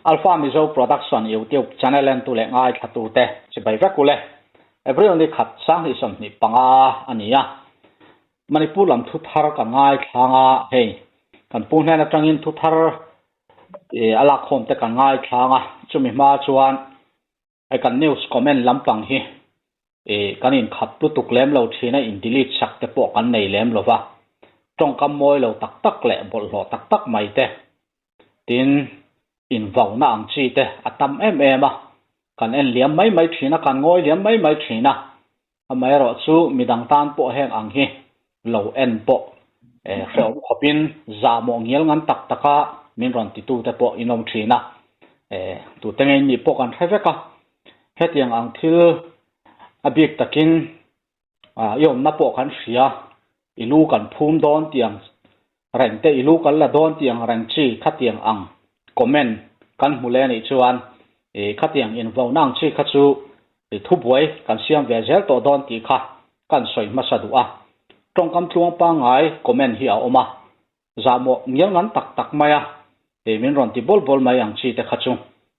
Alpha Mizo Production YouTube channel entu leh ngaithlatute chibai vek ule. April ni khat 2025 a ni a. Manipur lam thu thar kan ngaithlang a, hei kan pu hnen atangin thu thar a lakkhawm te kan ngaithlang a, chumi hma chuan hei kan news comment lampang hi kan inkhap lutuk lem lo thin a, in delete sak te pawh kan nei lem lo va, tawngkam mawi lo tak tak leh bawlhhlawh tak tak mai te tin invauna ang chi te a tam em em a, kan en liam mai mai thin a, kan ngawi liam mai mai thin a, amaherawh chu midang tan pawh heng ang hi lo en pawh hrehawm khawpin zahmawh ngial ngan tak taka min rawn titute pawh in awm thin a, tute ngei nih pawh kan hre vek a, hetiang ang thil a bik takin i awmna pawh kan hria, i lu kan phum dawn tiang reng te, i lu kan la dawn tiang reng chi khatiang ang comment kan hmu leh anih chuan khatiang invauna ang chi kha chu thubuai kan siam ve zel tawh dawn tih kha kan sawi hmasa duh a. Tawngkam tluang pangngai comment hi a awm a, zahmawh ngial ngan tak tak mai a, min rawn ti bawl bawl mai ang chi te kha chu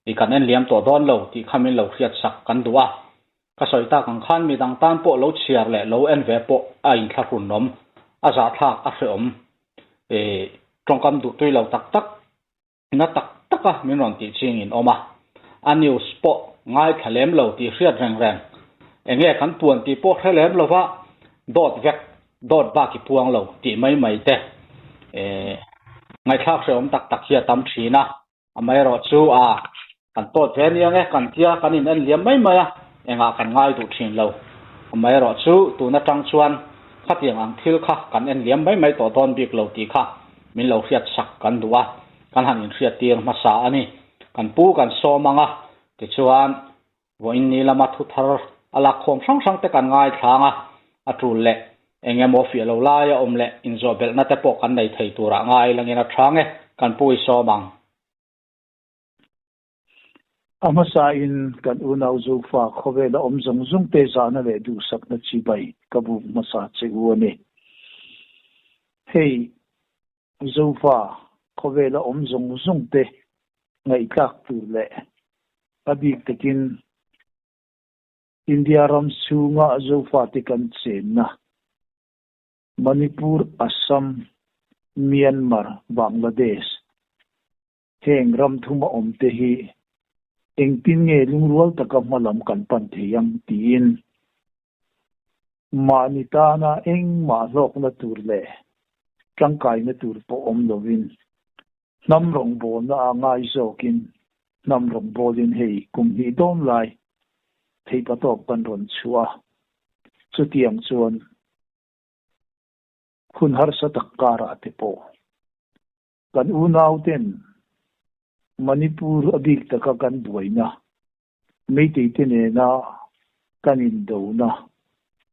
i kan en liam tawh dawn lo tih kha min lo hriat sak kan duh a. Ka sawi tak ang khan midang tan pawh lo chhiar leh lo en ve pawh a inthlahrunawm, a zahthlak a hreawm. Tawngkam duhtui lo tak tak na tak taka min rawn tih ching in awm a, a news pawh ngaithla lem lo tih hriat reng reng, enge kan puan tih pawh hre lem lova dawt vek, dawt bak i puang lo tih mai mai te ngaihthlak hreawm tak tak hi a tam thin a, amaherawh chu a kan tawt ve aniang e kan tia kan in en liam mai mai a, engah kan ngai duh thin lo, amaherawh chu tun atang chuan khatiang ang thil kha kan en liam mai mai tawh dawn bik lo tih kha Min lo hriat sak kan duh a, kan han inhriattir hmasa a ni. Kan pu kan sawm ang a, tichuan vawiin ni lama thu thar a lakkhawm hrang hrang te kan ngaithlang a, a tul leh eng emaw fiah lo lai a awm leh inzawhbelhna te pawh kan nei thei turah ngai langin a tha nge, kan pu i sawm ang. A hmasain kan unau Zofa khawvela awm zawng zawng te zahna leh duhsakna chibai ka buk hmasa che u a ni. Hei Zofa khawvela awm zawng zawng te ngaihthlak tur leh a bik takin India ram chhunga Zofa te kan chenna Manipur, Assam, Myanmar, Bangladesh, Heng ram thuma awmte hi engtin nge lungrual taka hmalam kan pan thei ang tiin mahni tana engmah hlawkna tur leh tangkaina tur pawh awm lovin hnam rawngbawlna a ngai zawkin hnam rawngbawlin hei kum hnih dawn lai theihpatawp kan rawn chhuah a, chutiang chuan hun harsa tak karah te pawh Kan unauten Manipur a bik taka kan buaina, Meiteite nena kan indona,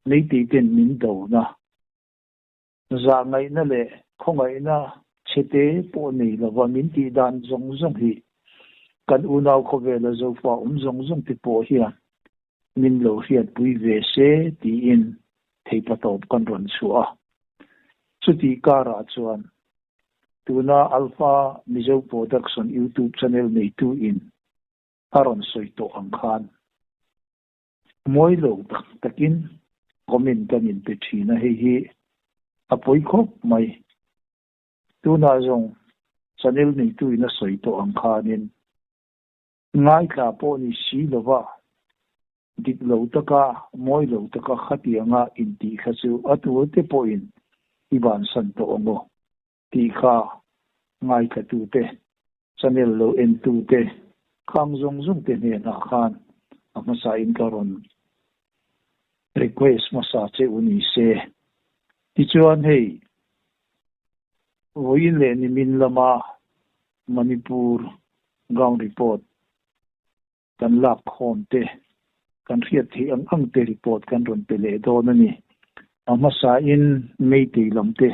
Meiteiten min dona, zahngaihna leh khawngaihna chhete pawh nei lova min tih dan zawng zawng hi kan unau khawvela Zofa awm zawng zawng te pawh hian min lo hriatpui ve se tiin theipatawp kan rawn chhuah a. Chutih karah chuan tuna Alpha Mizo Production YouTube channel neitu in a rawn sawi tawh ang khan mawi lo tak takin comment kan inpe thin a, hei hi a pawi khawp mai. Tunah zawng channel neitu in a sawi tawh ang khanin Ngaithla pawh ni si lova, dik lo taka, mawi lo taka khatianga intih kha chu a tulte pawhin i bansan tawh ang aw tih kha ngaithlatute, channel lo entute, khang zawng zawngte hnenah khan a hmasain ka rawn request hmasa che u ni se. Tichuan hei vawiin leh nimin lama Manipur ground report kan lak khawm te, kan hriat theih ang ang te report kan rawn pe leh dawn a ni. A hmasain Meitei lam te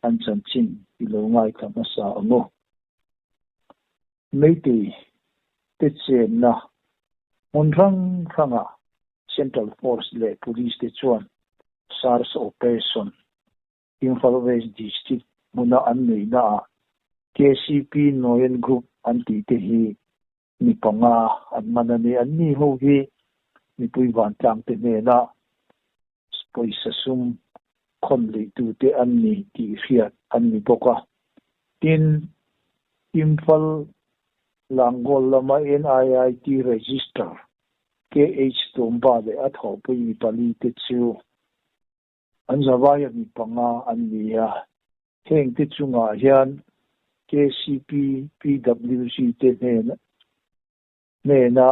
an chanchin i lo ngaithla hmasa ang aw. Meitei te chenna hmun hrang hrangah Central Force leh Police te chuan SARS operation Imphal West District hmuna an neihnaah KCP Noyan Group an tih te hi. Mi panga an man a ni. Anni ho hi mipui vantlangte hnena pawisa sum khawn luihtute an ni tih hriat an ni bawk a. Tin, Imphal Langol lama NIIT Register KH Tumba leh a thawhpui mi pali te chu an zavaia mi panga an ni a. Hengte chungah hian KCP PWC te hnena hnena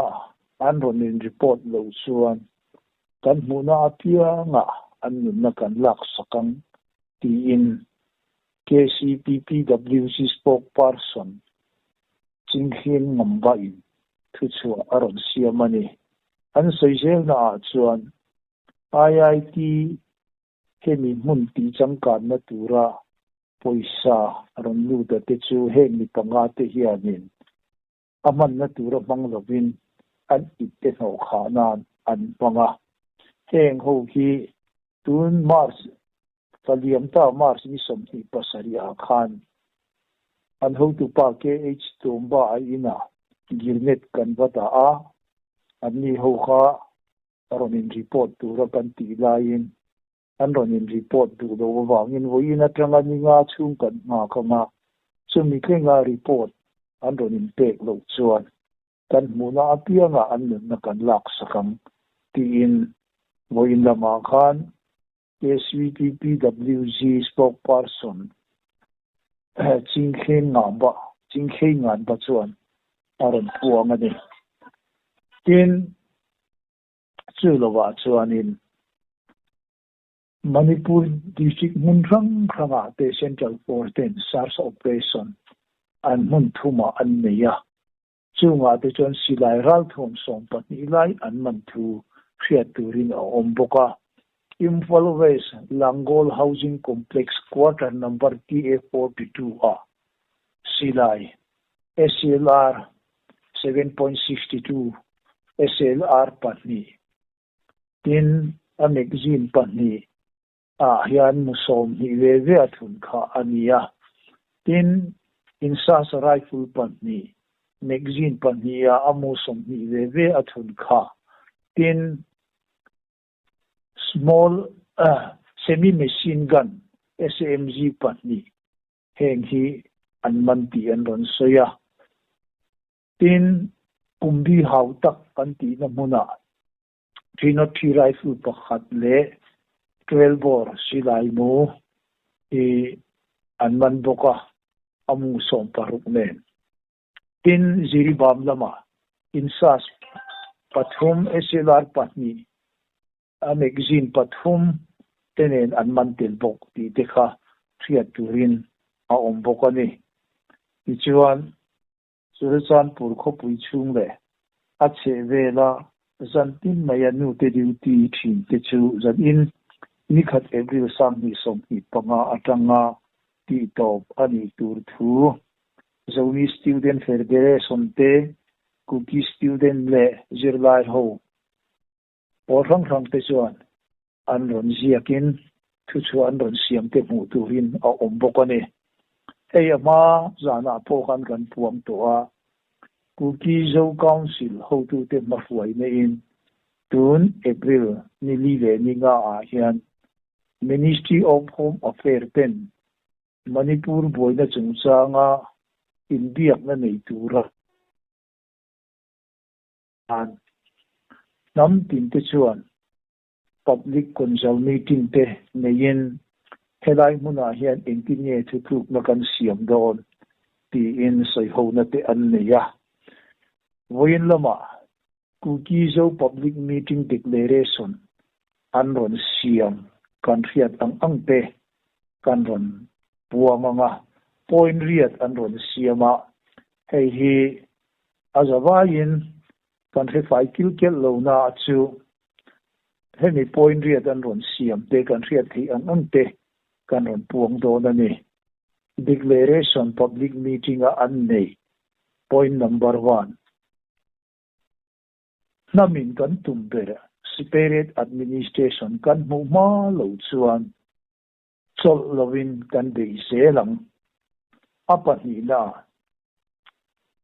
an rawn in report loh chuan kan hmuhna apiangah an nunna kan laksak ang tiin KCP PWC spokesperson Chinghlin Ngamba in thuchhuah a rawn siam a ni. An sawi zelna ah chuan IIT Hemi hmun tih changkanna tura pawisa rawn lut a te chu heng mi panga te hianin a hmanna tura hmang lovin an ip te hnawh khah nan an hmang a. Heng ho hi tun March Faliam ta March ni 27 ah khan an hotupa KH Tumba a inah grenade kan va dah a, anni ho kha a rawn in report tura kan tih laiin an rawn in report duh loh avangin vawiin atanga ni nga chhung kan nghak ang a, chumi thlenga report an rawn in pek loh chuan kan hmuhna apiangah an nunna kan laksak ang tiin vawiin lamah khan SVPPWG spokesperson Chingkhei Nganba chuan a rawn puang a ni. Tin, chu lovah chuanin Manipur district hmun hrang hrangah te Central Force ten search operation an hmun thumah an nei a. Chungah te chuan silai ralthuam 12 lai an man thu hriat turin a awm bawk a. Imphal West Langol Housing Complex Quarter Number TA42 ah silai SLR 7.62, SLR pahnih, tin a magazine pahnih ah hian mu 20 ve ve a thun kha a ni a. Tin, INSAS rifle pahnih, magazine pahnih ah a mu 20 ve ve a thun kha. Tin, small semi machine gun SMG pahnih heng hi an man tih an rawn sawi a. Tin, kumbi hau tak kan tihna hmunah 303 rifle pakhat leh 12 bore silai mu hi an man bawk a, a mu 16 nen. Tin, Jiribam lamah INSAS pathum, SLR pahnih, a magazine pathum te nen an man tel bawk tih te kha hriat turin a awm bawk a ni. Tichuan, Churachandpur khawpui chhung leh a chheh vela zan tin maia nute duty thin te chu zanin nikhat April 2025 atanga tihtawp a nih tur thu Zomi Student Federation te, Kuki Student leh zirlai ho pawl hrang hrang te chuan an rawn ziakin thuchhuah an rawn siam te hmuh turin a awm bawk a ni. Hei a hma zanah pawh khan kan puang tawh a, Kuki Zo Council hotute hmahruaina in tun April ni li leh ni nga ah hian Ministry of Home Affair ten Manipur buaina chungchanga inbiakna nei tura an hnam tin te chuan public consult meeting te neiin helai hmunah hian engtin nge thutlukna kan siam dawn tiin sawihona te an nei a. Vawiin lamah Kuki Zo Public Meeting Declaration an rawn siam kan hriat ang ang te kan rawn puang ang a, point riat an rawn siam a, hei hi a zavaiin kan hre fai kilkelh lo na chu hemi point riat an rawn siam te kan hriat theih ang ang te kan rawn puang dawn a ni. Declaration Public Meeting a an nei point number 1. Hnamin kan tum ber separate administration kan hmuh hma lo chuan chawlh lovin kan bei zel ang. A pahnih na.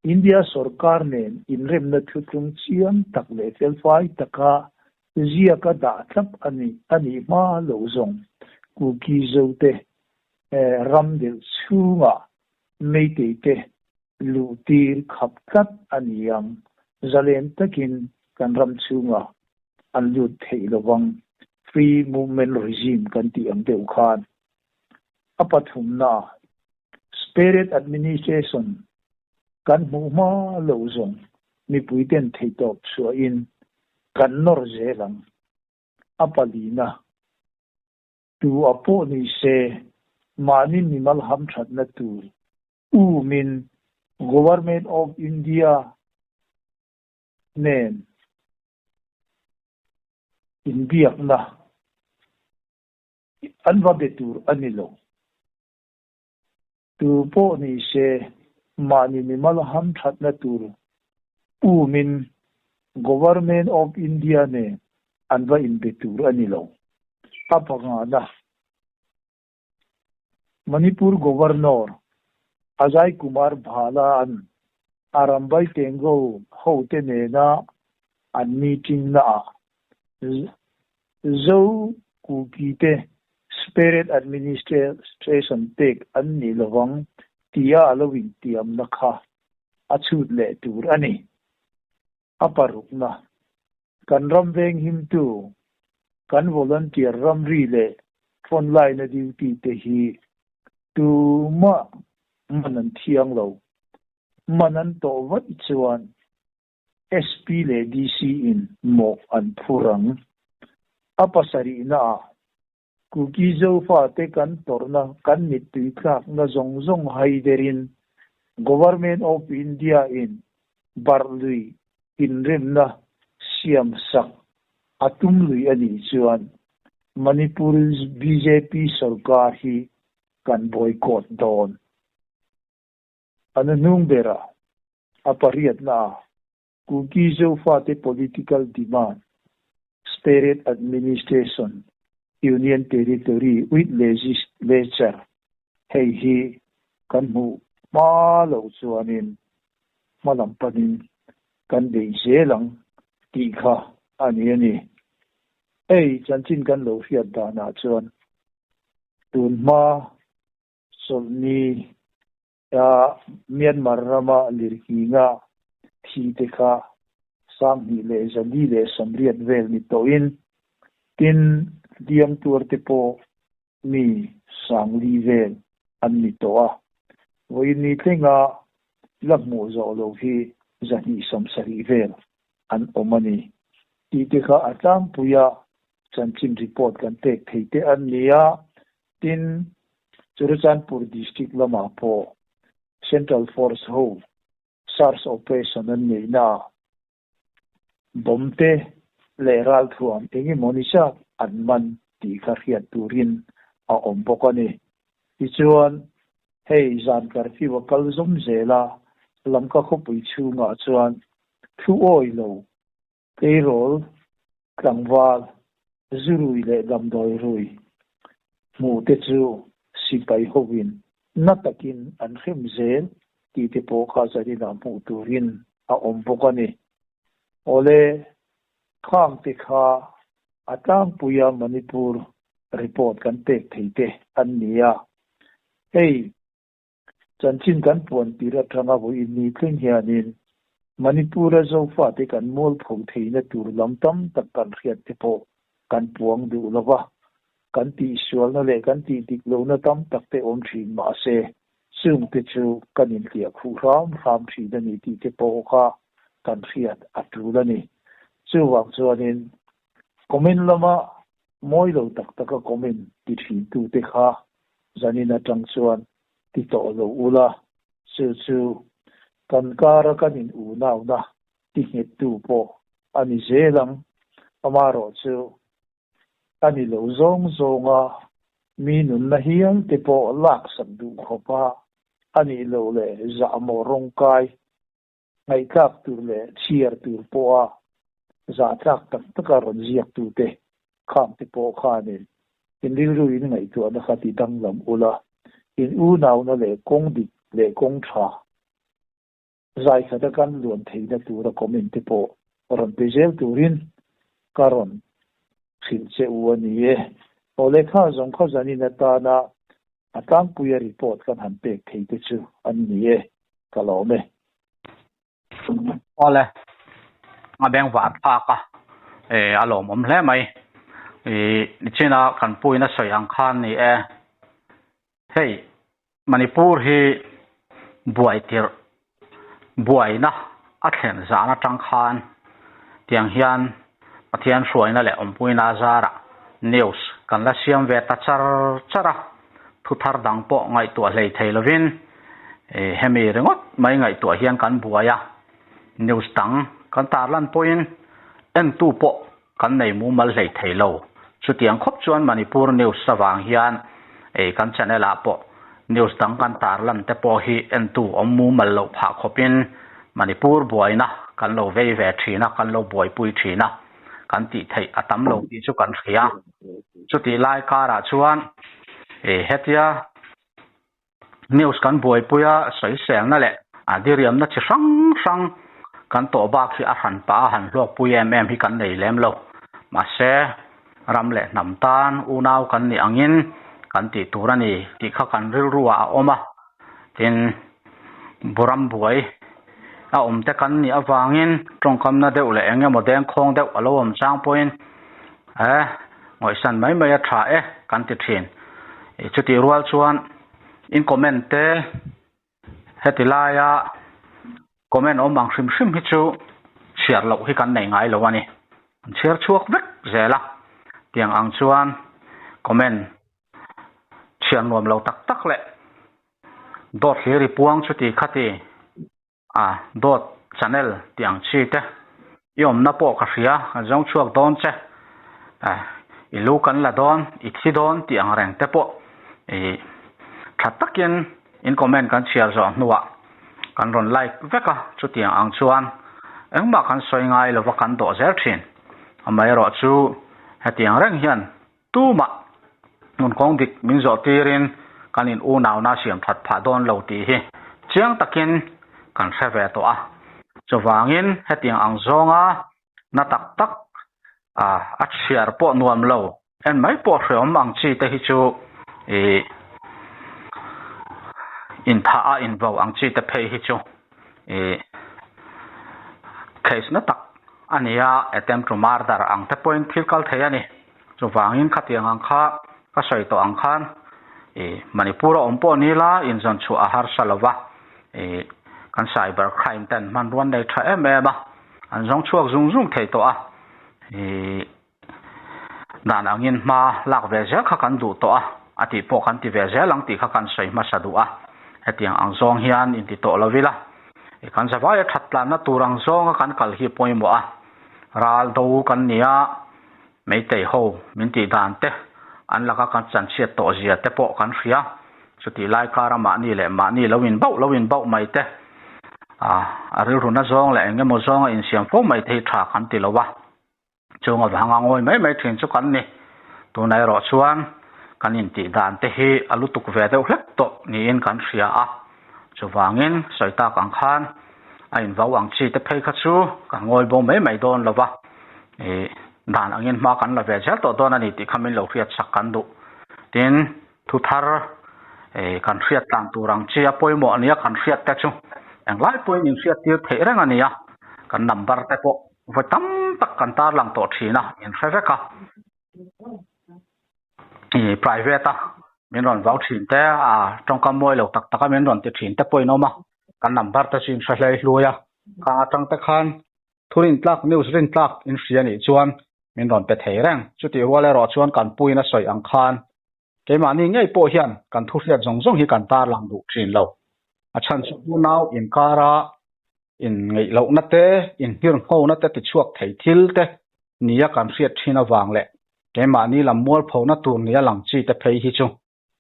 India sorkar nen inremna thuthlung chiang tak leh felfai taka ziaka dah tlap a nih a nih hma lo zawng Kuki Zote ram delh chhungah Meitei te luh tir khap tlat a ni ang. Zalen takin kan ram chhungah an lut theih lovang, free movement regime kan tih ang deuh khan. A pathumna Spirit Administration kan hmuh hma lo zawng mipuiten theihtawp chhuahin kan nawr zel ang. A palina, tu a pawh ni se mahni mimal hamthatna tur umin Government of India nen inbiakna an va be tur a ni lo. Tu pawh ni se mahni mimal hamthatna tur umin Government of India nen an va inbe tur a ni lo. A pangana, Manipur Governor Ajay Kumar Bhalla an Arambai Tengo hote nena an meeting naah Zo Kuki te Separate Administration pek an nih lovang tia a lo intiamna kha a chhut leh tur a ni. A parukna, kan ram venghimtu, kan volunteer ramri leh frontline-a duty te hi tumah man an thiang lo. Man an tawh vaih chuan SP leh DC in mawh an phur ang. A pasarihna ah Kuki Zofa te kan tawrhna kan mittui tlakna zawng zawng hai derin Government of India in barh lui inremna siam sak a tum lui a nih chuan Manipur bjp sorkar hi kan boycott dawn. A hnuhnung berah a pariatna ah Kuki Zofate political demand, Separate Administration, Union Territory with Legislature hei hi kan hmuh hma loh chuanin hma lam panin kan beih zel ang tih kha a ni a ni. Hei chanchin kan lo hriat danah chuan tun hma chawlhni Myanmar rama lirnghinga thi te kha 2480 vel ni tawhin, tin hliam tuar te pawh mi 4000 vel an ni tawh a. Vawiin ni tlenga la hmuh zawh lo hi 270 vel an awm a ni tih te kha a tlangpuia chanchin report kan pek thei te an ni a. Tin, Churachandpur District lamah pawh Central Force ho search operation an neihnaah bomb te leh ralthuam eng emaw ni zat an man tih kha hriat turin a awm bawk a ni. Tichuan, hei zan curfew a kal zawm zel a, Lamka khawpui chhungah chuan thu awi lo Tleirawl, tlangval, zurui leh damdawi rui hmuh te chu sipai hovin na takin an hrem zel tih te pawh kha zaninah hmuh turin a awm bawk a ni. Awle, khang te kha a tlangpuia Manipur report kan pek thei te an ni a. Hei. Chanchin kan puan tir atanga vawiin ni thleng hianin Manipur-a Zofate kan mualpho theihna tur lam tam tak kan hriat te pawh kan puang duh lo va, kan tihsualna leh kan tihdik lohna tam tak te awm thin mahse chungte chu kan inhliah khuh hram hram thin a ni tih te pawh kha kan hriat a tul a ni. Chuvang chuanin comment lama mawi lo tak taka comment ti thintute kha zanin atang chuan ti tawh lo ula, chu chu kan kara kan in unauna ti nghettu pawh a ni zel ang. Amaherawhchu a ni lo zawng zawnga mi nunna hial te pawh laksak duh khawpa a nih loh leh zahmawh rawngkai Ngaihthlak tur leh chhiar tur pawha zahtlak tak taka rawn ziaktute khangte pawh khanin in rilru in ngaihtuahna kha ti danglam ula, in unauna leh kawng dik leh kawng tha Zai khata kan luan theihna tura comment te pawh rawn pe zel turin ka rawn hrilh che u a ni e. Aw lehkha zawng khaw zanin atana a tlangpuia report kan han pek thei te chu an ni e, ka lawm e. Awle, a beng var thlak a, e a lawmawm hle mai. I nichina kan puina sawi ang khan ni e. Hei, Manipur hi buai tirh, buaina a thlen zan atang khan tiang hian Pathian hruaina leh awmpuina azarah news kan la siam ve ta char char a, thu thar dang pawh ngaihtuah hlei thei lovin hemi ringawt mai ngaihtuah hian kan buai a, news dang kan tarlan pawhin entu pawh kan nei mumal hlei thei lo. Chutiang khawp chuan Manipur news avang hian kan channel ah pawh news dang kan tarlan te pawh hi entu awm mumal loh phah khawpin Manipur buaina kan lo vei ve thin a, kan lo buaipui thin a, kan tih theih a tam lo tih chu kan hria. Chutih lai karah chuan hetia news kan buaipui a, sawiselna leh a diriamna chi hrang hrang kan tawh bak hi a hran pah a, han hlawkpui em em hi kan nei lem lo. Mahse, ram leh hnam tan unau kan nih angin kan tih tur a ni tih kha kan rilru ah a awm a. Tin, buram buai a awm te kan nih avangin tawngkamna deuh leh eng emaw dengkhawng deuh a lo awm chang pawhin e ngawihsan mai mai a tha e kan ti thin. Chutih rual chuan in comment te heti laia comment awm ang hrim hrim hi chu chhiar loh hi kan nei ngai lo a ni. An chhiar chhuak vek zel a, tiang ang chuan comment chhiar nuam lo tak tak leh dawt hlir i puang chuti khati a dawt channel tih ang chi te i awmna pawh ka hria kan zawng chhuak dawn che i lu kan la dawn i thi dawn tih ang reng te pawh i tha takin in comment kan chhiar zawh hnuah kan rawn like vek a chutiang ang chuan engmah kan sawi ngai lova kan dawh zel thin amaherawh chu hetiang reng hian Tumah hmun kawng dik min zawh tirin kan in unauna siam that phah dawn lo tih hi chiang takin kan hre ve tawh a. Chuvangin hetiang ang zawnga na tak tak a chhiar pawh nuam lo en mai pawh hreawm ang chi te hi chu ih inthah a invo ang chi te phei hi chu ih case na tak a ni a, attempt to murder ang te pawhin thil kal thei a ni. Chuvangin khatiang ang kha ka sawi tawh ang khan ih Manipur a awm pawh ni la inzawn chhuah a harsa lo va, ih kan cyber crime ten hmanrua an nei tha em em a, an zawng chhuak zung zung thei tawh a, ih dan angin hma lak ve zel kha kan duh tawh a, a tih pawh kan ti ve zel ang tih kha kan sawi hmasa duh a, hetiang ang zawng hian inti tawh lo ila, ih kan zavaia that tlanna tur ang zawnga kan kal hi pawimawh a, ral do kan ni a. Meitei ho min tih dan te, an laka kan chanchhiat tawh zia te pawh kan hria. Chutih lai kara mahni leh mahni lo in bauh lo in bauh mai te, a rilru na zawng leh eng emaw zawnga insiam fo mai te hi tha kan ti lo a. Chung avanga ngawi mai mai thin chu kan ni. Tunah erawh chuan kan intih dan te hi a lutuk ve deuh hlek tawh niin kan hria a. Chuvangin sawi tak ang khan a invau ang chi te phei kha chu kan ngawi bo mai mai dawn lo va, ih dan angin hma kan la ve zel tawh dawn a ni tih kha min lo hriat sak kan duh. Tin, thu thar ih kan hriat tlan tur ang chi a pawimawh ania kan hriat te chu englai pawhin in hriat tir theih reng a ni a, kan number te pawh vawi tam tak kan tarlang tawh thin a, in hre vek a. Ih private a min rawn vau thin te a tawngkam mawi lo tak tak a min rawn ti thin te pawhin awm a kan number te chu in hre hlei hlui a khang atang te khan thu rin tlak news rin tlak in hria nih chuan min rawn pe thei reng chutih rual erawh chuan kan puiin a sawi ang khan keimahni ngei pawh hian kan thu hriat zawng zawng hi kan tarlang duh thin lo a chhan chu unau inkara in ngeih lohna te in nghirnghona te tichhuak thei thil te nia kan hriat thin avang leh keimahni lam mualphona tur nia lang chi te phei hi chu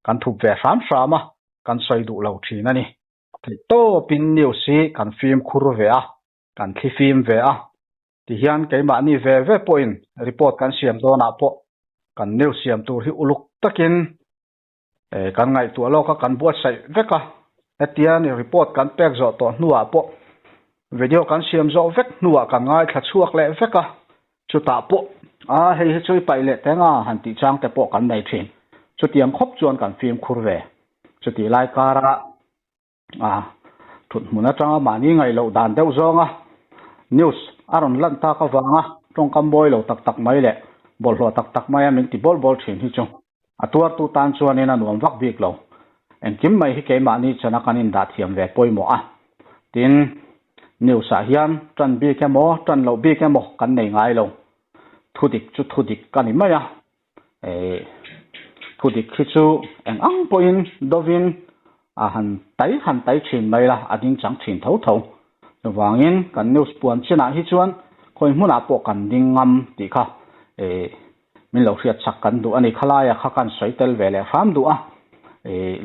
kan thup ve hram hram a, kan sawi duh lo thin a ni. Theihtawpin news hi kan fimkhur ve a, kan thlifim ve a, tihian keimahni ve ve pawhin report kan siam dawnah pawh kan news siam tur hi uluk takin Kan ngaihtuah lawk a, kan buatsaih vek a. Hetia ni report kan pek zawh tawh hnuah pawh Video kan siam zawh vek hnuah kan ngaithla chhuak leh vek a, chutah pawh a hei hi chu i paih leh teng a han tih chang te pawh kan nei thin. Chutiang khawp chuan kan fimkhur ve. Chutih lai kara a thut hmun atanga mahni ngaih loh dan deuh zawnga news a rawn lan tak avanga tawngkam mawi lo tak tak mai leh bawlhhlawh tak tak maia min ti bawl bawl thin hi chu a tuartu tan chuanin a nuam vak bik lo. Engkim mai hi keimahni chana kan indah thiam ve pawimawh a. Tin, news ah hian tan bik emaw tan loh bik emaw kan nei ngai lo. Thudik chu thudik a ni mai a. Thudik hi chu eng ang pawhin dovin a han tai han tai thin mai la, a ding chang thin tho tho. Chuvangin kan news puan chinah hi chuan khawi hmunah pawh kan ding ngam tih kha min lo hriat chak kan duh a ni. Khalaia kha kan sawi tel ve leh hram duh a,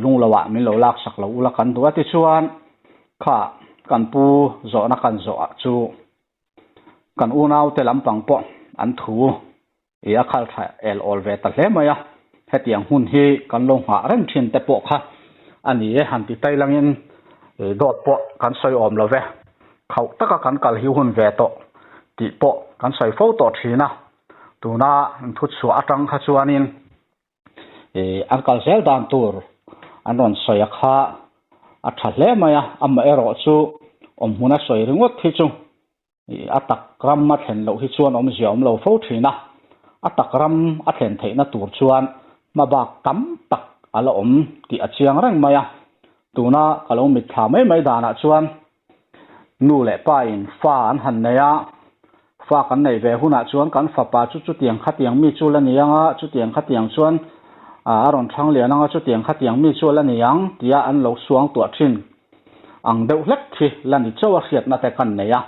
lungloah min lo lak sak lo ula kan duh a. Tichuan kha kan pu zawhna kan zawh ah chu kan unaute lampang pawh an thu I a khal tha el awl ve ta hle mai a, hetiang hun hi kan lo nghah reng thin te pawh kha a ni e, han ti tai langin dawt pawh kan sawi awm lo ve, khauh taka kan kal hi hun ve tawh tih pawh kan sawi fo tawh thin a, tuna inthuchhuah atang kha chuanin an kal zel dan tur an rawn sawi a kha a tha hle mai a, amaherawh chu awmhmun a sawi ringawt hi chu A tak ram a thlen loh hi chuan awmzia awm lo fo thin a, a tak ram a thlen theihna tur chuan hmabak tam tak a la awm tih a chiang reng mai a. Tuna ka lo mitthla mai mai danah chuan nu leh pa in fa an han nei a, fa kan neih ve hunah chuan kan fapa chu chutiang khatiang mi chu la ni ang a, chutiang khatiang chuan a rawn thlang lian ang a, chutiang khatiang mi chu a la ni ang tia an lo suang tuah thin. Ang deuh hlek khi la ni chauh a hriatna te kan nei a,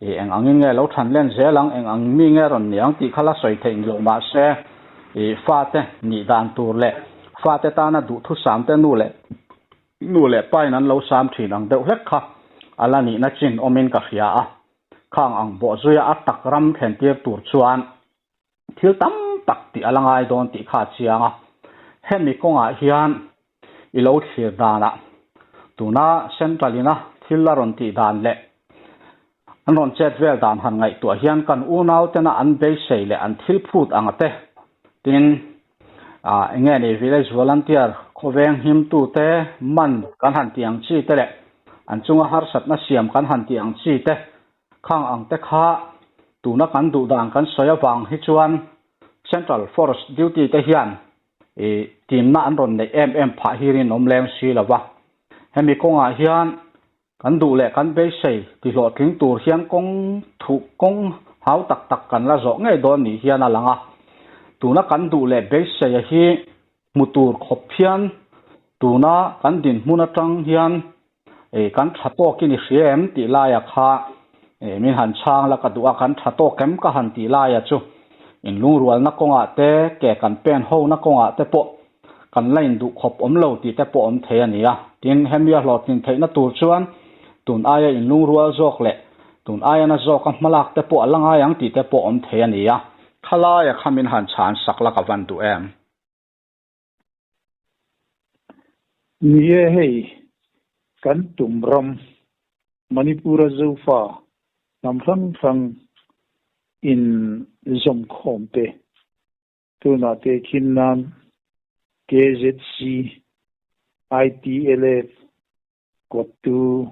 i eng angin nge lo than len zel ang, eng ang mi nge rawn ni ang tih kha la sawi theih ni lo mahse i fate nih dan tur leh fate tana duhthusam te nu leh nu leh pain an lo sam thin ang deuh hlek kha a la nihna chin awmin ka hria a, khang ang bawhzuia a tak ram thlen tir tur chuan thil tam tak tih a la ngai dawn tih kha a chiang a, hemi kawngah hian i lo thlir danah tuna Central ina thil a rawn tih dan leh an rawn chet vel dan han ngaihtuah hian kan unau tena an beisei leh an thil phut anga te tin ah eng nge ni village volunteer khawveng himtute man kan han tih ang chi te leh an chunga harsatna siam kan han tih ang chi te Khang ang te kha tuna kan duh dan kan sawi avang hi chuan Central Force duty te hian i timna an rawn neih em em phah hi rinawm leng si lo va. Hemi kawngah hian kan duh leh kan beisei ti hlawhtling tur hian kawng thuh kawng hau tak tak kan la zawh ngei dawn ni hian a lang a. Tuna kan duh leh beisei a hi hmu tur khawp hian tuna kan dinhmun atang hian Kan tha tawkin i hria em tih laia kha min han chhang la ka duh a, kan tha tawk em ka han tih laia chu inlungrualna kawngah te, ke kan pen hona kawngah te pawh kan la induh khawp awm lo tih te pawh awm thei a ni a. Tin, hemi a hlawhtlin theihna tur chuan tun aia inlungrual zawk leh tun aia na zawka hmalak te pawh a la ngai ang tih te pawh awm thei a ni a. Khalaia kha min han chhan sak la ka van duh em? Ni e hei, kan tum ram Manipur-a Zofa hnam hrang hrang in zawmkhawm te tunah te khin nan KZC, ITLF, Kawttu,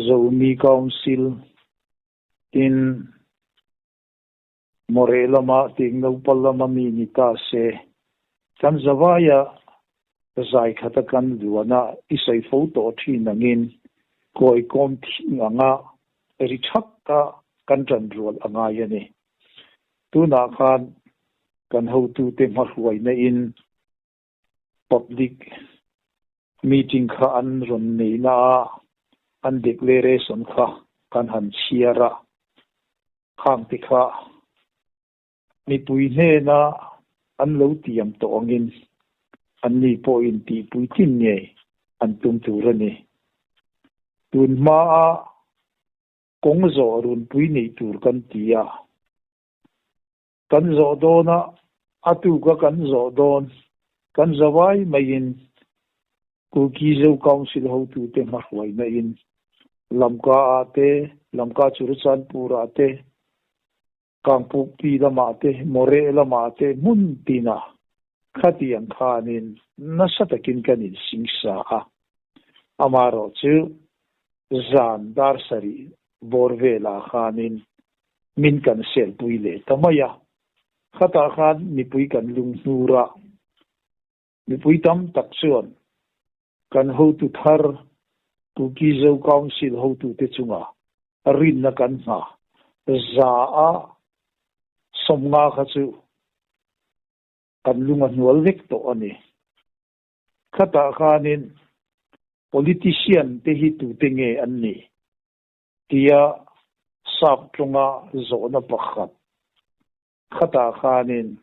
Zomi Council tin Mawreh lama ting naupang lama mi ni ta se, kan zavaia zai khata kan luana i sawi fo tawh thin angin kawi kawm thing anga ri thaka kan tan rual a ngai a ni. Tunah khan kan hotute hmahruaina in public meeting kha an rawn nei na a, an declaration kha kan han chhiar a, khang te kha mipui hnena an lo tiam tawh angin anni pawhin tihpui tin ngei an tum tur a ni. Tun hmaa kawng zawh runpui neih tur kan ti a. Kan zawh dawn a, a tuka kan zawh dawn, kan zawai maiin Kuki Zo Council hotute hmahruaina in. Lamka ah te, Lamka Churachandpur ah te, Kangpukpi lamah te, Moreh lamah te hmun tinah khatiang khanin nasa takin kan insingsa a. Amaherawhchu zan dar sarih bawr velah khanin min kan selpui leh ta mai a. Khatah khan mipui kan lunghnur a, mipui tam tak chuan Kan hotu thar Kuki-Zo Council hotute chunga rinna kan hna za a 50 kha chu kan lung a hnual vek tawh a ni. Khatah khanin politician te hi tute nge an nih tia sap tawnga zawhna pakhat khatah khanin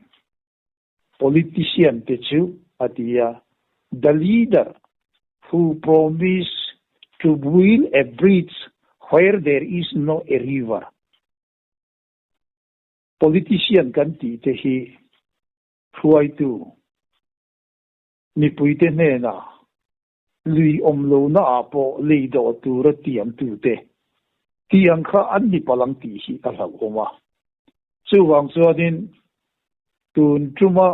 Politician te chu a ti a, The leader who promised to build a bridge where there is no a river. Politician kan tih te hi hruaitu mipuite hnenah lui awm lohna ah pawh lei dawh tura tiamtute tih ang kha an ni palh ang tih hi a hlauhawm a. Chuvang chuanin tun tuma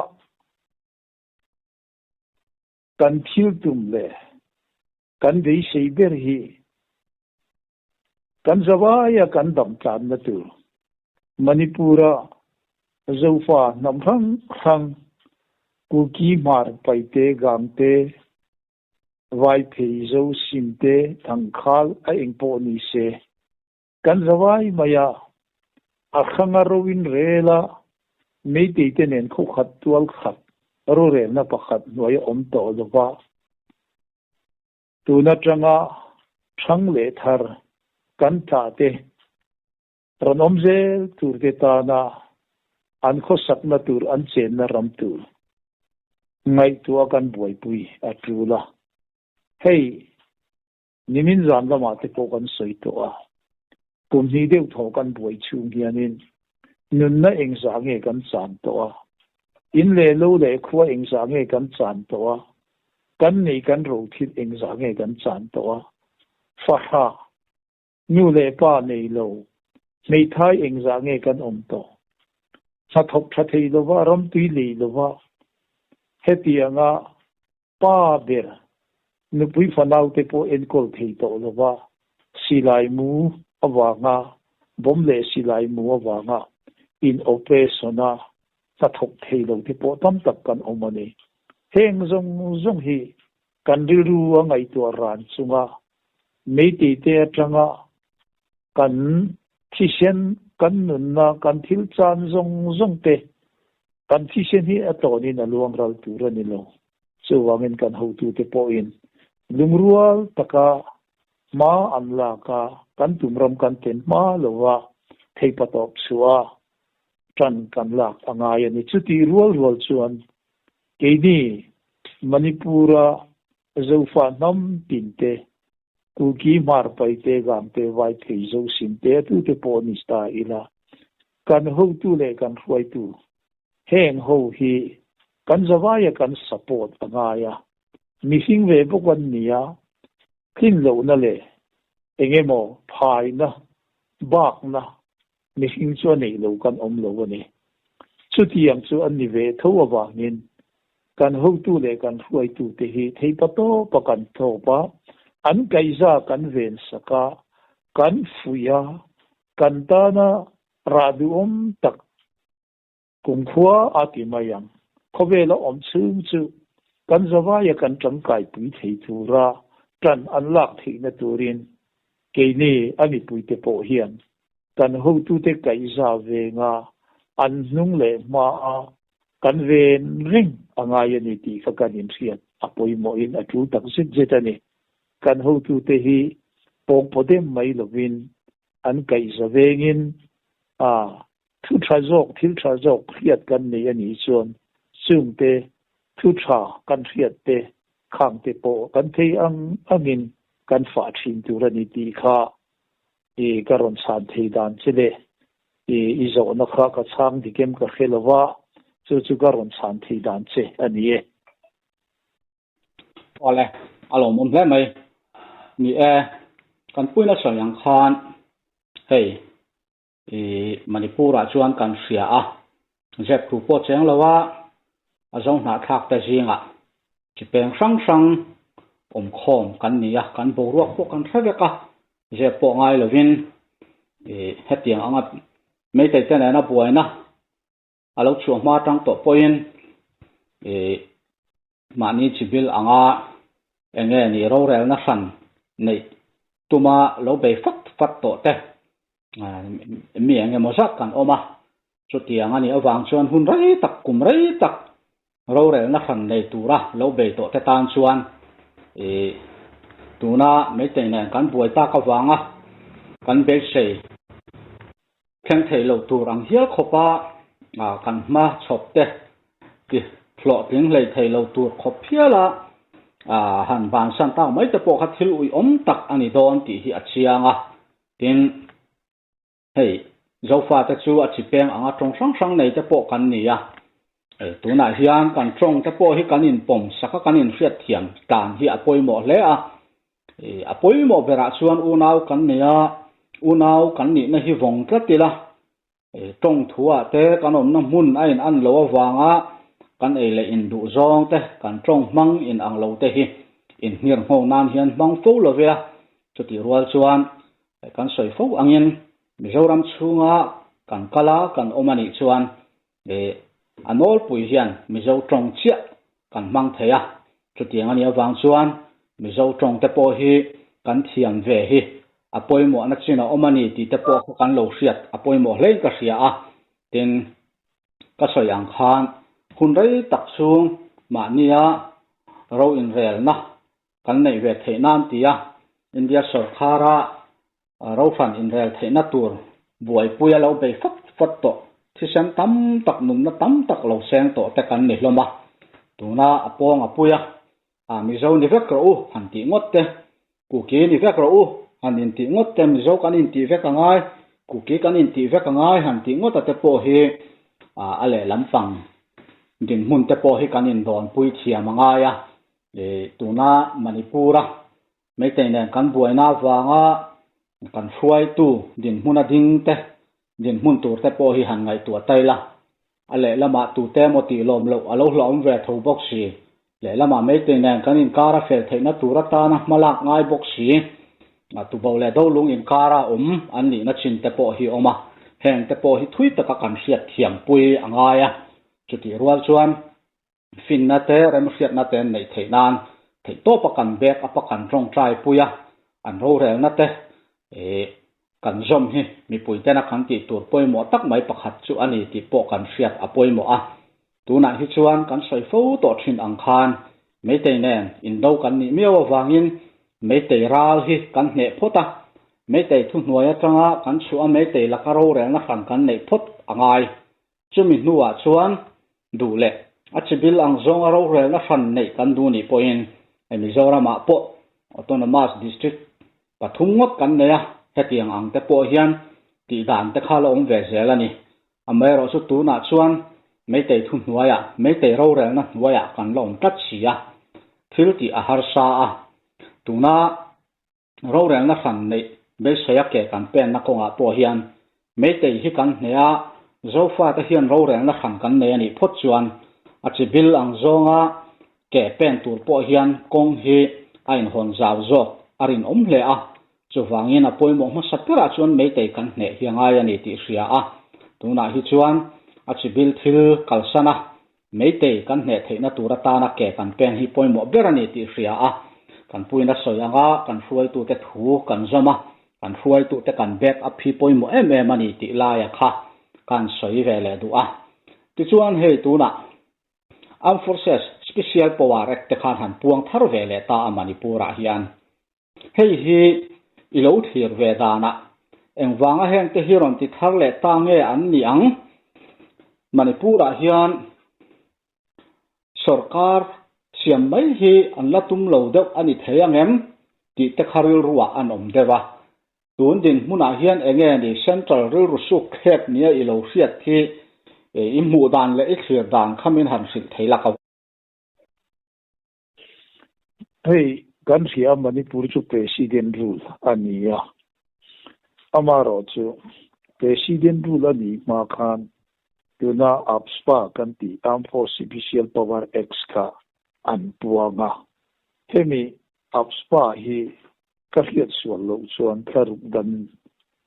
kan thil tum leh kan beisei ber hi kan zavaia kan dam tlanna tur Manipur-a Zofa hnam hrang hrang Kuki Hmar Paite Gangte Vaiphei Zo Simte Thangkhal a eng pawh ni se kan zavai mai a, a hranga ro in rel a, Meitei te nen khawkhat tual khat rorelna pakhat hnuai a awm tawh lova. Tun atanga hrang leh thar kan tlah te rawn awm zel tur te tana an khawsakna tur an chenna ram tur ngaihtuah kan buaipui a tul a. Hei nimin zan lamah te pawh kan sawi tawh a, kum hnih deuh thaw kan buai chhung hianin nunna engzah nge kan chan tawh a, in leh lo leh khua engzah nge kan chan tawh a, kan neih kan ro thil engzah nge kan chan tawh a, fahra Nu leh pa nei lo, hmeithai engzah nge kan awm tawh? Hnathawk tha thei lova, ramtui lei lova, hetianga pa ber nupui fanaute pawh enkawl thei tawh lova, silai mu avanga, bomb leh silai mu avanga in operation a hnathawk thei lo te pawh tam tak kan awm a ni. Heng zawng zawng hi kan rilru a ngaihtuah ran chunga Meitei te atanga kan thisen, kan nunna, kan thil chan zawng zawng te kan thisen hi a tawnin a luang ral tur a ni lo. Chuvangin kan hotute pawhin lungrual taka hma an lak a, kan tumram kan ten hma lova theipatawp chhuah a tan kan lak a ngai a ni. Chutih rual rual chuan keini Manipur-a Zofa hnam tin te, Kuki Hmar Paite Gangte Vaiphei Zosim te a tute pawh ni ta ila, kan hotu leh kan hruaitu heng ho hi kan zavaia kan support a ngai a, mihring ve bawk an ni a, tlin lohna leh eng emaw phaina, bakna mihring chu a neih lo kan awm lo a ni. Chutiang chu an ni ve tho avangin kan hotu leh kan hruaitute hi theipa tawpa kan tawp a, an kaihza kan ven sak a, kan fuih a, kan tana rah duhawm tak Kumkhua a ti mai ang. Khawvela awm chhung chu kan zavaia kan tangkaipui thei tura tan an lak theihna turin keini a mipuite pawh hian kan hotute kaihza venga an hnung leh hmaa kan ven reng a ngai a ni tih kha kan inhriat a pawimawhin a tul tak zet zet a ni. Kan hotute hi pawngpaw dem mai lovin an kaihza vengin a Thu tha zawk, thil tha zawk hriat kan nei a nih chuan chungte thu tha kan hriat te khang te pawh kan thei ang angin kan fah thin tur a ni tih kha i ka rawn chhan thei dan che le. I i zawhna kha ka chhang dik em ka hre lo va, chu chu ka rawn chhan thei dan che a ni e. Awle, a lawmawm hle mai. Ni e. Kan puina sawi ang khan hei i Manipur ah chuan kan hria a, zep thu pawh cheng lo a, a zo hnahthlak te zingah chi peng hrang hrang awmkhawm kan ni a, kan boruak pawh kan hre vek a, zep pawh ngai lovin i hetiang anga Meitei te nena buaina a lo chhuah hma atang tawh pawhin i mahni chibil anga eng nge ni rorelna hran neih tuma lo bei fat fat tawh te mi eng emaw zat kan awm a, chutiang a nih avang chuan hun rei tak kum rei tak rorelna hran nei tura lo bei tawh te tan chuan i tuna Meitei nen kan buai tak avanga kan beisei Thleng theih loh tur ang hial khawpa kan hma chhawp te ti hlawhtling hlei thei lo tur khawp hiala han bansan tak mai te pawh kha thil uiawm tak a ni dawn tih hi a chiang a. Tin, hei Zofate chu a chi peng anga tawng hrang hrang nei te pawh kan ni a. Tunah hian kan tawng te pawh hi kan inpawm sak a, kan inhriatthiam dan hi a pawimawh hle a. A pawimawh berah chuan unau kan nei a, unau kan nihna hi vawng tlat ila, tawng thuah te kan awmna hmun a in an lo avanga kan ei leh in duh zawng te, kan tawng hmang in ang lo te hi inhngir ngho nan hian hmang fo lo ve a, chutih rual chuan kan sawi fo angin Mizoram chhunga kan kal a, kan awm a nih chuan A nawlpui hian Mizo tawng chiah kan hmang thei a, chutiang a nih avang chuan Mizo tawng te pawh hi kan thiam ve hi a pawimawhna chin a awm a ni tih te pawh kha kan lo hriat a pawimawh hlein ka hria a. Tin, ka sawi ang khan hun rei tak chhung mahnia ro inrelna kan neih ve theih nan tia India sawrkhara Rohran inrel theihna tur buaipui a lo bei fat fat tawh, thisen tam tak nunna tam tak lo seng tawh te kan ni hlawm a. Tuna a pawng a pui a, a Mizo ni vek rawh u han tih ngawt te, Kuki ni vek rawh u han intih ngawt te, Mizo kan intih vek a ngai, Kuki kan intih vek a ngai han tih ngawt a te pawh hi a lehlam pang dinhmun te pawh hi kan indawnpui thiam a ngai a. Tuna Manipur-a Meitei nen kan buaina avanga kan hruaitu dinhmuna ding te, dinhmun tur te pawh hi han ngaihtuah ta ila. A lehlamah tute emaw tih lawm loh a lo hlauhawm ve tho bawk si. Lehlamah Meitei nen kan inkar a fel theihna tur atana hma lak ngai bawk si. Tubo leh Dolung inkara awm an nihna chin te pawh hi awm a, heng te pawh hi thui taka kan hriat thiampui a ngai a. Chutih rual chuan Finna te, remhriatna te an neih theih nan theihtawpa kan bek apa kan tawngtai pui a, an rorelna te ih kan zawm hi mipui tena kan tih tur pawimawh tak mai pakhat chu a ni tih pawh kan hriat a pawimawh a. Tunah hi chuan kan sawi fo tawh thin ang khan Meitei nen indo kan nih miau avangin Meitei ral hi kan hneh phawt a, Meitei thuhnuai atanga kan chhuah a Meitei laka rorelna hran kan neih phawt a ngai. Chumi hnuah chuan duh leh a chibil ang zawnga rorelna hran neih kan duh nih pawhin hei Mizoramah pawh Autonomous District pathum ngawt kan nei a, hetiang ang te pawh hian tih dan te kha la awm ve zel a ni. Amaherawhchu chu tunah chuan Meitei thuhnuaiah, Meitei rorelna hnuaiah kan la awm tlat si a, thil tih a harsa a. Tuna Rorelna hran neih beiseia ke kan penna kawngah pawh hian Meitei hi kan hneh a, Zofate hian rorelna hran kan nei a nih phawt chuan a chi bil ang zawnga ke pen tur pawh hian kawng hi a inhawn zau zawk a rinawm hle a, chuvangin a pawimawh hmasa berah chuan Meitei kan hneh hi a ngai a ni tih hria a, tunah hi chuan a chi bil thil kalsan a Meitei kan hneh theihna tur atana ke kan pen hi pawimawh ber a ni tih hria a, kan puina sawi anga kan hruaitute thu kan zawm a, kan hruaitute kan back up hi pawimawh em em a ni tih laia kha kan sawi ve leh duh a. Tichuan hei tunah Armed Forces Special Power Act te khan han puang thar ve leh ta a Manipur-ah hian. Hei hi i lo thlir ve danah engvanga hengte hi rawn ti thar leh ta nge an ni ang? Manipur-ah hian sorkar siam mai hi an la tum lo deuh a ni thei ang em tih te kha rilruah an awm deuh a. Tun dinhmunah hian enge ni Central rilru suk thlek nia i lo hriat hi i hmuh dan leh i thlir dan kha min han hrilh thei lak a. Hei, Kan hria Manipur chu President rule a ni a, amaherawhchu President rule a nih hma khan tuna AFSPA kan tih Armed Force Special Power Acts kha an puang a. Hemi AFSPA hi ka hriat sual loh chuan thlaruk dan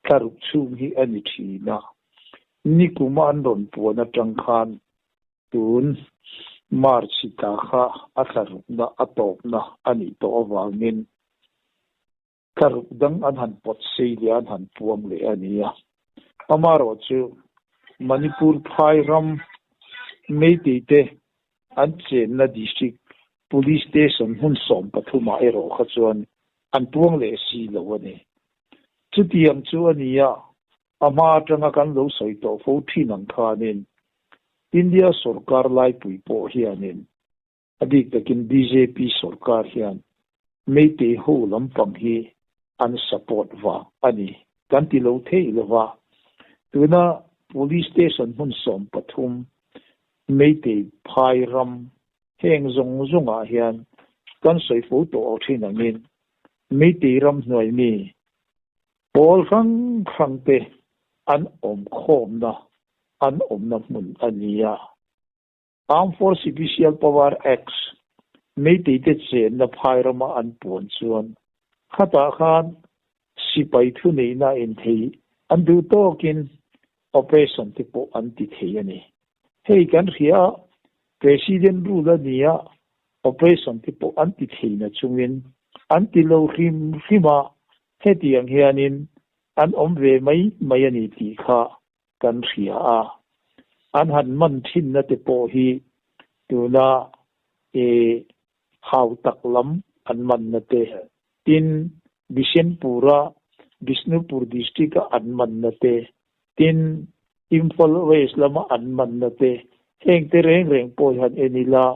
thlaruk chhung hi a ni thin a, nikuma an rawn puan atang khan Tun March hi ta kha a thlarukna a tawpna a nih tawh avangin thlaruk dang an han pawt sei leh an han puang leh a ni a. Amaherawhchu Manipur phai ram Meitei te an chenna District Police Station hmun 13 ah erawh kha chuan an puang leh si lo a ni. Chutiang chu a ni a, A hma atanga kan lo sawi tawh fo thin ang khanin India sorkar laipui pawh hianin a bik takin bjp sorkar hian Meitei ho lampang hi an support vang a ni kan ti lo thei lova. Tuna Police Station hmun 13 Meitei phai ram heng zawng zawngah hian kan sawi fo tawh thin angin Meitei ram hnuai mi Pawl hrang hrang te an awm khawmna, an awmna hmun a ni a. Armed Force Special Power Acts Meitei te chenna phai rama an puan chuan khatah khan sipai thuneihna in thei an duh tawkin operation te pawh an ti thei a ni. Hei kan hria a, President rule a ni a, operation te pawh an ti thei na chungin an ti lo hrim hrim a, hetiang hianin an awm ve mai mai a ni tih kha kan hria a. An han man thinna te pawh hi tuna e hau tak lam an manna te, tin Bishenpura Bishnupur district-a an manna te, tin Imphal West lama an manna te, heng te reng reng pawh hian en ila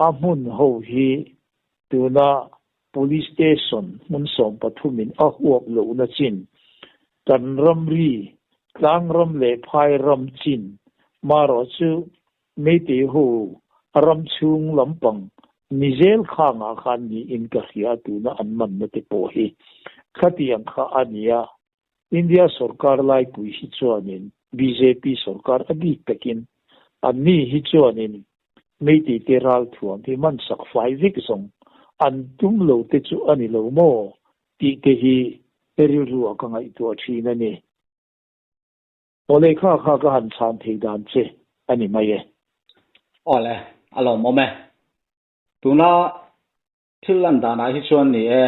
a hmun ho hi tuna Police Station hmun 13 in a huap lohna chin, kan ramri, tlangram leh phai ram chin marawh chu Meitei ho ram chhung lampang ni zel khangah khan niin ka hria tuna an manna te pawh hi khatiang kha a nia. India sorkar laipui hi chuanin bjp sorkar a bik takin anni hi chuanin Meitei te ralthuam hi man sak fai vek zawng an tum lo te chu a ni lo maw tih te hi rilru ah ka ngaihtuah thin a ni. Aw le kha kha ka han chhan thei dan che a ni mai e. Aw le, a lawmawm e. Tuna Thil lan danah hi chuan ni e,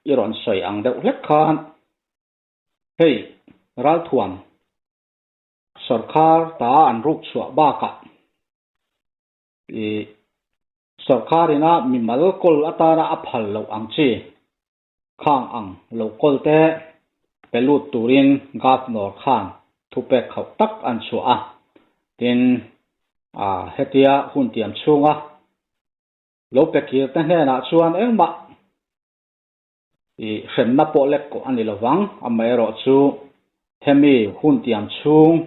i rawn sawi ang deuh hlek khan hei ralthuam sawrkhar ta an ruk chhuah bakah i sawrkhar ina mimal kawl atana a phal loh ang chi khang ang lo kawl te pe lut turin Governor khan thupek khauh tak an chhuah a, tin hetia hun tiam chhunga Lo pe kir te hnenah chuan engmah i hremna pawh lek kawh a ni lo vang, amaherawh chu hemi hun tiam chhung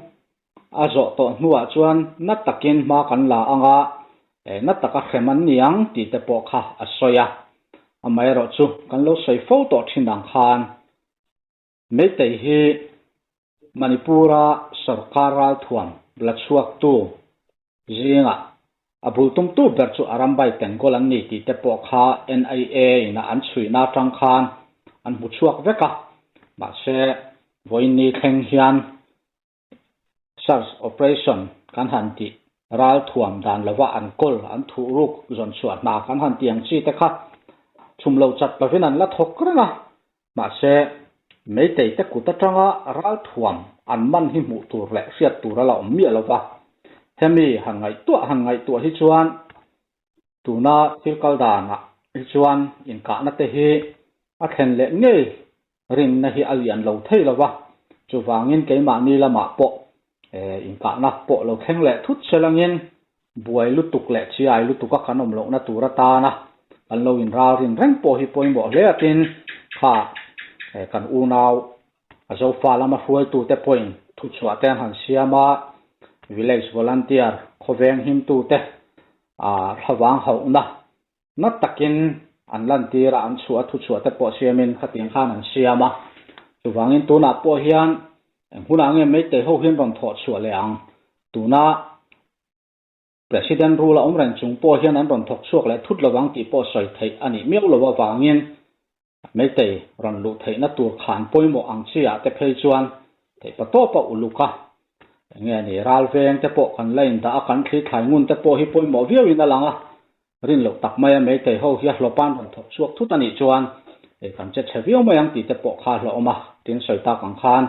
a zawh tawh hnuah chuan na takin hma kan la ang a, na taka hrem an ni ang tih te pawh kha a sawi a. Amaherawh chu kan lo sawi fo tawh thin ang khan Meitei hi Manipur-a sorkar ralthuam la chhuaktu zingah a bul tumtu ber chu Arambai Tengol an ni tih te pawh kha NIA in a an chhuihna atang khan an hmu chhuak vek a, mahse vawiin thleng hian Search operation kan han tih ralthuam dan lova an kawl an thuh ruk zawn chhuah hna kan han tih ang chi te kha chhum lo chat lovin an la thawk reng a, mahse Meitei te kut atanga ralthuam an man hi hmuh tur leh hriat tur a la awm miah lova, hemi han ngaihtuah han ngaihtuah hi chuan tuna thil kal danah hi chuan inkahna te hi a thlen leh ngei Rinna hi a lian lo thei lo va, chuvangin keimahni lamah pawh inkahna pawh lo thleng leh thut se langin buai lutuk leh chiai lutuka kan awm lohna tur atana kan lo inralrin reng pawh hi pawimawh hle atin kha kan unau a Zofa lama hruaitute pawhin thuchhuah te an han siam a, Village Volunteer khawveng himtute thlavang hauhna na takin. an lantir a, an chhuah a, thuchhuah te pawh siamin khatiang khan an siam a. Chuvangin tunah pawh hian eng hunah nge Meitei ho hian rawn thawh chhuah leh ang? Tuna President rule a awm reng chung pawh hian an rawn thawk chhuak leh thut lovang tih pawh sawi theih a nih miau loh avangin Meitei rawn luh theihna tur khan pawimawh ang chi ah te phei chuan theihpatawp a uluk a. Enge ni ral veng te pawh kan la indah a, kan thli thlai ngun te pawh hi pawimawh viau in a lang a. Rin loh tak mai a Meitei ho hi a hlawp an rawn thawk chhuak thut a nih chuan ei kan che chhe viau mai ang tih te pawh kha hlauhawm a. Tin sawi tak ang khan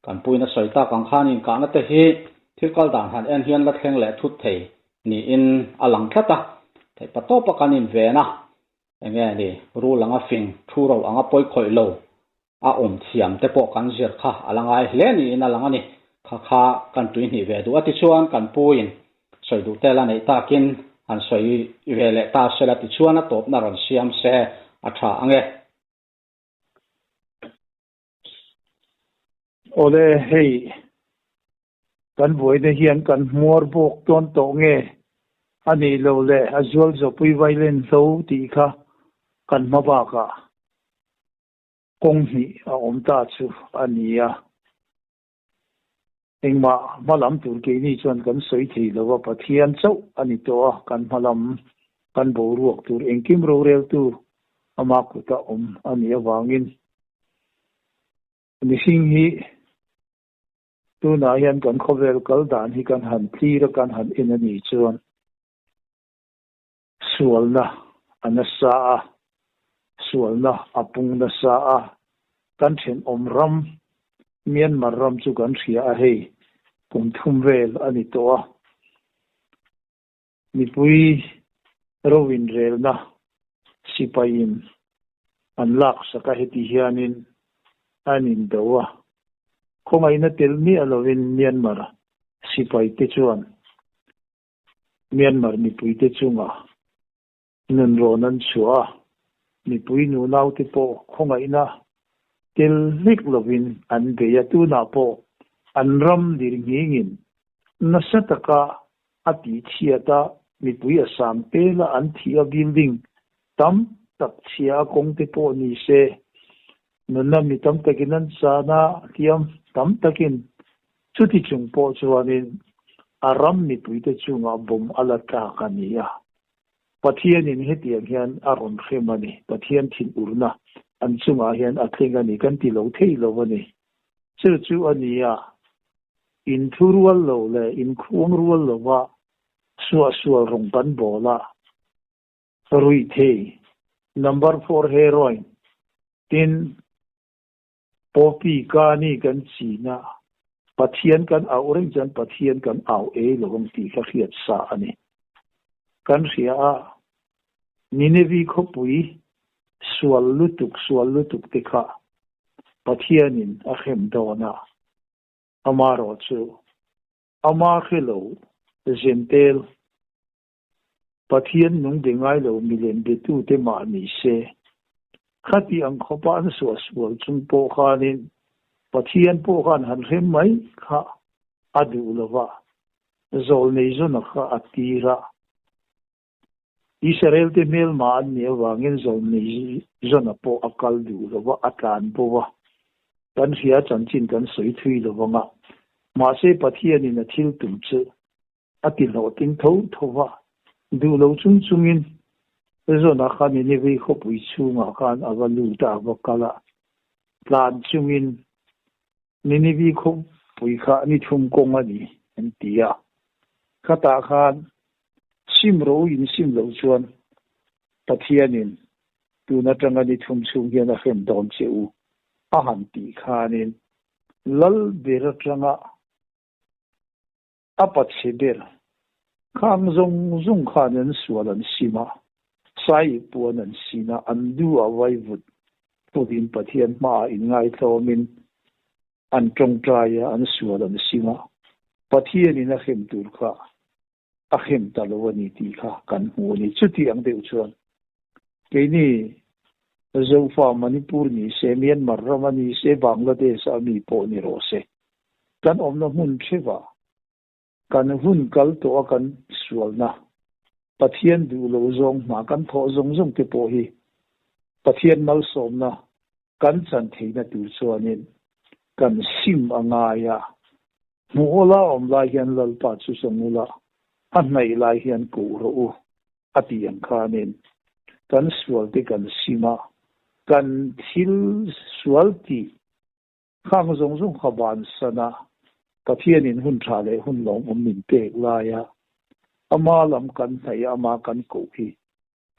kan puiin a sawi tak ang khan inkahna te hi thil kal dan han en hian la thleng leh thut thei niin a lang tlat a. Theihpatawp a kan inven a. Enge ni, rul anga fing, thu ro anga pawi khawih lo a awm thiam te pawh kan zir kha a la ngai hle niin a lang a ni. Kha kha kan tui hnih ve duh a tichuan kan pu in sawi duh tel a neih takin han sawi ve leh ta sela tichuan a tawpna rawn siam se a tha ange. Awle hei Kan buaina hian kan hmuar bawk dawn tawh nge? A nih loh leh a zual zawpui vailen hlo tih kha kan hma bakah kawng hnih a awm ta chu a ni a. Engmah hma lam tur keini chuan kan sawi thei lo a, Pathian chauh a ni tawh a, kan hma lam kan boruak tur engkim roreltu ama kuta awm a nih avangin mihring hi Tunah hian kan khawvel kal dan hi kan han tlir a, kan han en a nih chuan sualna a nasa a, sualna a pung nasa a, kan thenawm ram Myanmar ram chu kan hria a hei kum thum vel a ni tawh a, mipui ro inrelna sipaiin an laksak a heti hianin an indo a, khawngaihna tel miah lovin Myanmar sipaite chuan Myanmar mipuite chungah nunrawn an chhuah a, mipui nunaute pawh khawngaihna tel hlek lovin an bei a, tunah pawh an ram lirnghingin nasa taka a tihchhiat a, mipui a sang pela an thih a, building tam tak chhia a kawng te pawh ni se, nunna mi tam takin an chan a, hliam tam takin chuti chung pawh chuanin a ram mipuite chungah bomb a la tlak a ni a. Pathianin hetiang hian a rawn hrem a ni, Pathian thinurna an chungah hian a thleng a ni kan ti lo thei lo a ni. Chu chu a ni a, inthurual lo leh inkhuang rual lova suahsual rawng kan bawl a, ruihthei, number four heroin, tin poppy kani kan chin a, Pathian kan auh reng chuan Pathian kan au ei lo ang tih ka hriat sa a ni. Kan hria a, Ninevi khawpui sual lutuk sual lutuk te kha Pathianin a hrem dawn a, amaherawhchu ama hre lo Zentel Pathian nung be ngai lo milem betute mah ni se, khati ang khawpa an suahsual chung pawh khanin Pathian pawh khan han hrem mai kha a duh lo va, zawlnei zawna kha a tir a. Israelte hmelma an nih avangin zawlnei zawna pawh a kal duh lo va, a tlan bo a. Kan hria chanchin kan sawi thui lo vang a, mahse Pathianin a thil tum chu A ti hlawhtling tho tho va, duh lo chung chungin Arizona khan Nineveh khawpui chhungah khan a va lut a, a va kal a. Tlan chungin Nineveh khawpui kha ni thum kawng a ni an ti a. Khatah khan sim ro in sim loh chuan Pathianin tun atanga ni thum chhung hian a hrem dawn che u a han tih khanin Lal ber atanga A pachhe ber khang zawng zawng khan an sual an sim a, sai puan an sin a, an du a vai vut vut in Pathian hmaah inngaithlawmin an tawngtai a, an sual an sim a, Pathianin a hrem tur kha a hrem ta lo a ni tih kha kan hmu a ni. Chuti ang deuh chuan keini Zofa Manipur ni se, Myanmar rama ni se, Bangladesh a mi pawh ni rawh se, kan awmna hmun theuhah kan hun kal tawh a kan sualna, Pathian duh lo zawng hna kan thawh zawng zawng te pawh hi Pathian malsawmna kan chan theihna tur chuanin kan sim a ngai a, hmuh awla awm lai hian Lalpa chu zawng ula, a hnaih lai hian koh rawh u a tih ang khanin kan sualte kan sim a, kan thil sual tih Khang zawng zawng kha bansan a, Pathianin hun tha leh hun lawmawm min pek laia ama lam kan hnaih a, ama kan koh hi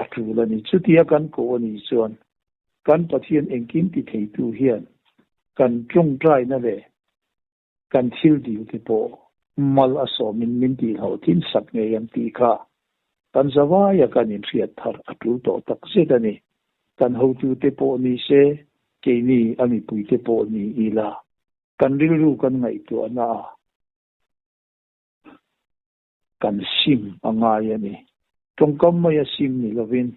a tul a ni. Chutia kan koh a nih chuan kan Pathian engkim ti theitu hian kan tawngtaina leh kan thil dil te pawh mal a sawmin min tihhlawhtlin sak ngei ang tih kha kan zavaia kan inhriat thar a tul tawh takzet a ni. Kan hotute pawh ni se, keini a mipuite pawh ni ila, kan rilru kan ngaihtuahna a kan sim a ngai a ni. Tawngkam mai a sim ni lovin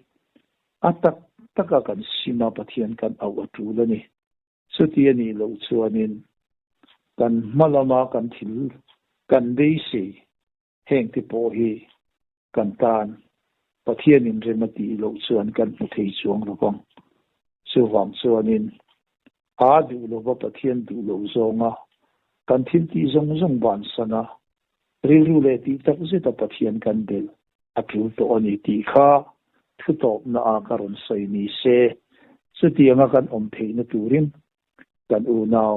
a tak taka kan sim a Pathian kan auh a tul a ni. Chuti a nih loh chuanin kan hma lama kan thil kan beisei Hengte pawh hi kan tan Pathianin rem a tih loh chuan kan hmu thei chuang lo vang. Chuvang chuanin a duh lova Pathian duh loh zawnga kan thil tih zawng zawng bansan a, rilru leh tih tak zeta Pathian kan belh a tul tawh a ni tih kha thutawpna a ka rawn sawi ni se. Chutianga kan awm theihna turin kan unau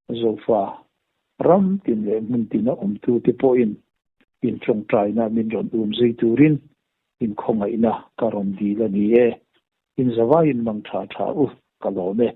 Zofa ram tin leh hmun tina awmtute pawhin in tawngtaina min rawn um zui turin in khawngaihna ka rawn dil a ni e. In zavaiin mang tha tha u, ka lawm e.